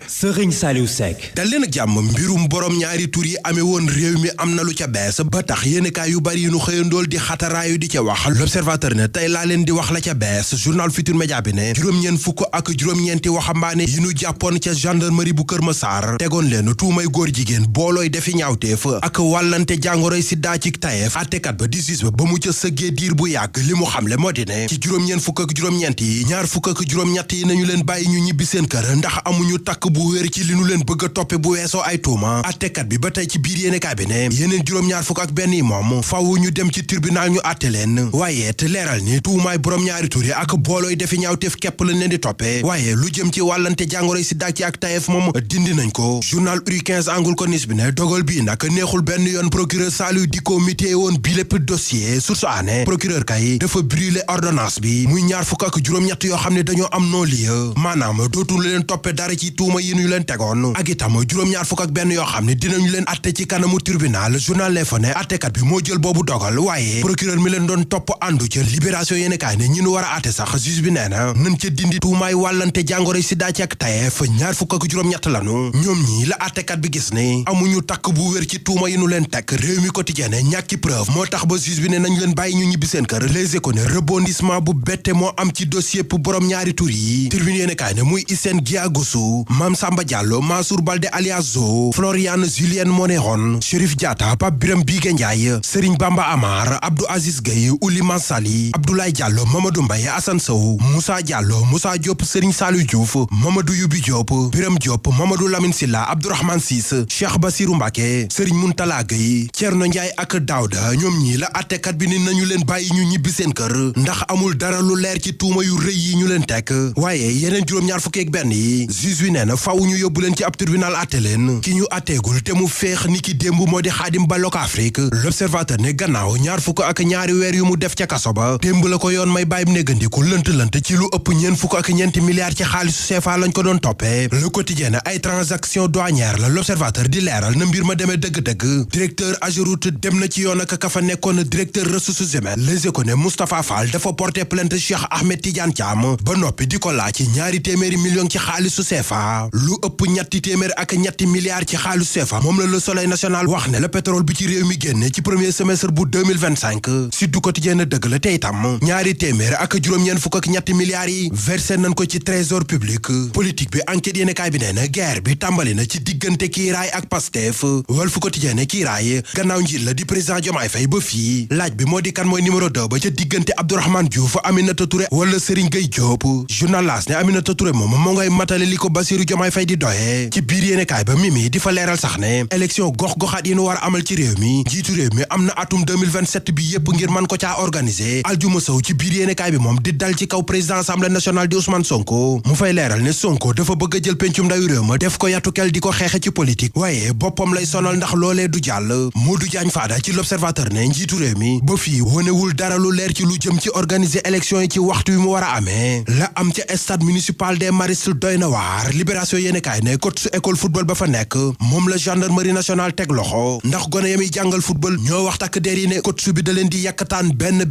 Serigne Saliou Seck dal leen ak jàmm. mbirum borom ñaari tur yi amee woon réew mi am na lu ca bees ba tax yéenekaay yu bari yu nu xëyandool di xataraayu di ca wax. L'Observateur ne tey laa leen di wax la ca bees. Journal Futurs Médias bi ne juróom-ñeent fukk ak juróom-ñeenti waxambaane yi nu jàppoon ca gendarmerie bu Kër Massar tegoon leen tuumay góor jigéen boolooy defi ñaawteef ak wàllante jàngoroy sida ci tayeef. àttekat ba di juge ba mu ca sëggee diir bu yàgg li mu xamle moo di ne ci juróom-ñeent fukk ak juróom-ñeent yi ñaar fukk ak juróom-ñett yi nañu leen bàyyi ñu ñibbi seen kër ndax amuñu takk bu wér ci li nu leen bëgg a toppe bu weesoo ay tuuma. attekat bi ba tey ci biir yéenekaay bi ne yeneen juróom-ñaar fukk ak benn yi moom faaw ñu dem ci tribunal ñu àtte leen. waaye te leeral ni tuumaay borom ñaari tur yi ak boolooy defi ñaawteef képp lañ leen di toppe. waaye lu jëm ci wàllante jàngoroy sida ci ak tayeef moom dindi nañ ko. journal Uri 15 Angle Corniche bi ne dogal bii nag neexul benn yoon procureur Saliou Dicko mi téye woon bi lépp dossier. source aané procureur kay dafa brûler ordonnance bi muy ñaar fukk ak juróom-ñett yoo xam ne dañoo am non-lieu maanaam dootul leen toppe dara ci tuuma yi ñu leen tegoon. ak itam juróom-ñaar fukk ak benn yoo xam ne dinañu leen atte ci kanamu tribunal. journal L'Info ne attekat bi moo jël boobu dogal waaye procureur mi leen doon topp àndu ca. Libération yéene kaay ne ñi nu war a atte sax juge bi nee na nañ ca dindi tuumaay wàllante jàngoroy sida ci ak tayeef. ñaar fukk ak juróom-ñett lanu ñoom ñi la attekat bi gis ne amuñu takk bu wér ci tuuma yi nu leen tekk. réew mi quotidien ne ñàkki preuve moo tax ba juge bi ne nañu leen bàyyi ñu ñibbi seen kër. Les Échos ne rebondissement bu bette moo am ci dossier pour borom ñaari tur yi. Tribune yéene kaay ne muy Hissène Guiagossou, Mame Samba Diallo, Mansour Baldé alias Zo, Floriane Julienne Monéron, Chérif Diatta, Pape Biram Bigué Ndiaye, Serigne Bamba Amar, Abdou Aziz Gueye, Oulimane Sali, Abdoulaye Diallo, Mamadou Mbaye, Assane Sow, Moussa Diallo, Moussa Diop, Serigne Saliou Diouf, Mamadou Youbi Diop, Biram Diop, Mamadou Lamine Silla, Abdourahmane Ciss, Cheikh Bassirou Mbacké, Serigne Muntala Gueye, Thierno Ndiaye ak Daouda. ñoom ñi la attekat bi ni nañu leen bàyyi ñu ñibbi seen kër ndax amul dara lu leer ci tuuma yu rëy yi ñu leen tekk. waaye yeneen juróom-ñaar fukk ak benn yi juge wi nee na faaw ñu yóbbu leen ci ab tribunal atte leen. ki ñu atteegul te mu feex ni ki démb moo di Xaadim Ba Locafrique. L'Observateur ne gannaaw ñaar fukk ak ñaari weer yu mu def ca kaso ba démb la ko yoon may bàyyib négandiku lënt ci lu ëpp ñeen fukk ak ñeenti milliards ci xaalisu CFA lañ ko doon toppee. Le Quotidien ay transaction douanière la. L'Observateur di leeral na mbir ma demee dëgg-dëgg. directeur Ageroute dem na ci yoon ak ka fa nekkoon directeur ressources humaines. Les Échos ne Moustapha Fall dafa porté plainte Cheikh Ahmed Tidiane Thiam ba noppi di ko laaj ci ñaari téeméeri millions ci xaalisu CFA. lu ëpp ñetti téeméer ak ñetti milliards ci xaalisu CFA moom la Le Soleil national wax ne la pétrole bi ci réew mi génne ci premier semestre bu 2025. Sud Quotidien na dëgg la te itam ñaari téeméer ak juróom-ñeent fukk ak ñetti milliards yi versé nañ ko ci trésor public. politique bi enquête yéene kaay bi nee na guerre bi tàmbali na ci diggante Kiiraay ak Pastef. Walf Quotidien ne Kiiraay gannaaw njiit la di président Diomaye Faye ba fii laaj bi moo di kan mooy numéro 2 ba ca diggante Abdourahmane Diouf, Aminata Touré wala Serigne Gueye Diop. journal L'As ne Aminata Touré moom moo ngay matale li ko Bassirou Diomaye Faye di doyee. ci biir yéene kaay ba Mimi di fa leeral sax ne élection gox-goxaat yi nu war a amal ci réew mi jiitu réew mi am na atum 2027 bi yépp ngir man ko caa organiser. Aljuma Sow ci biir yéene kaay bi moom di dal ci kaw président assemblée nationale di Ousmane Sonko mu fay leeral ne Sonko dafa bëgg a jël pencum ndawi réew ma def ko yatukel di ko xeexe ci politique waaye boppam lay sonal ndax loolee du jàll. Modou Diagne Fada ci L'Observateur ne njiitu réew mi ba fii wonewul dara lu leer ci lu jëm ci organiser élection yi ci waxtu wi mu war a amee. la am ca stade municipal des Maristes doy na waar. Libération yéene kaay ne coach su école football ba fa nekk moom la gendarmerie nationale teg loxo ndax gone yami jàngal football ñoo wax takk der yi ne coach bi da leen di yàkkataan benn.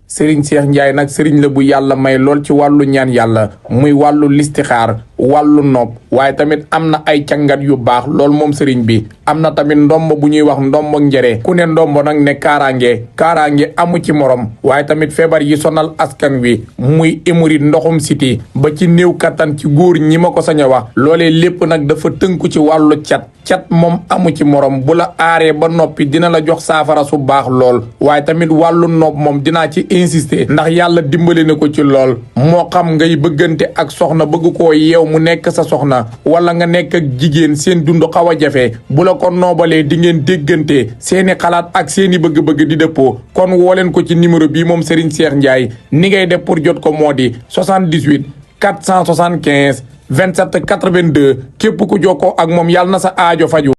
Serigne Cheikh Ndiaye nag Serigne la bu yàlla may lool ci wàllu ñaan yàlla muy wàllu listixaar wàllu nopp waaye tamit am na ay cangat yu baax lool moom Serigne bi am na tamit ndombo bu ñuy wax ndombo njëre ku ne ndombo nag ne kaaraange amu ci morom waaye tamit feebar yi sonal askan wi muy hémorroïde ndoxum siti ba ci néew kattan ci góor ñi ma ko sañ a wax loolee lépp nag dafa tënku ci wàllu cat moom amu ci morom bu la aaree ba noppi dina la jox saafara su baax lool waaye tamit wàllu nopp moom dinaa ci insister ndax yàlla dimbali na ko ci lool moo xam ngay bëggante ak soxna bëgg koo yeew mu nekk sa soxna wala nga nekk ak jigéen seen dund xaw a jafe bu la ko noobalee di ngeen déggante seeni xalaat ak seeni bëgg-bëgg di dëppoo kon woo leen ko ci numéro bii moom Serigne Cheikh Ndiaye ni ngay def pour jot ko moo di 78 475 27 82 képp ku jokkoo ak moom yàlla na sa aajo faju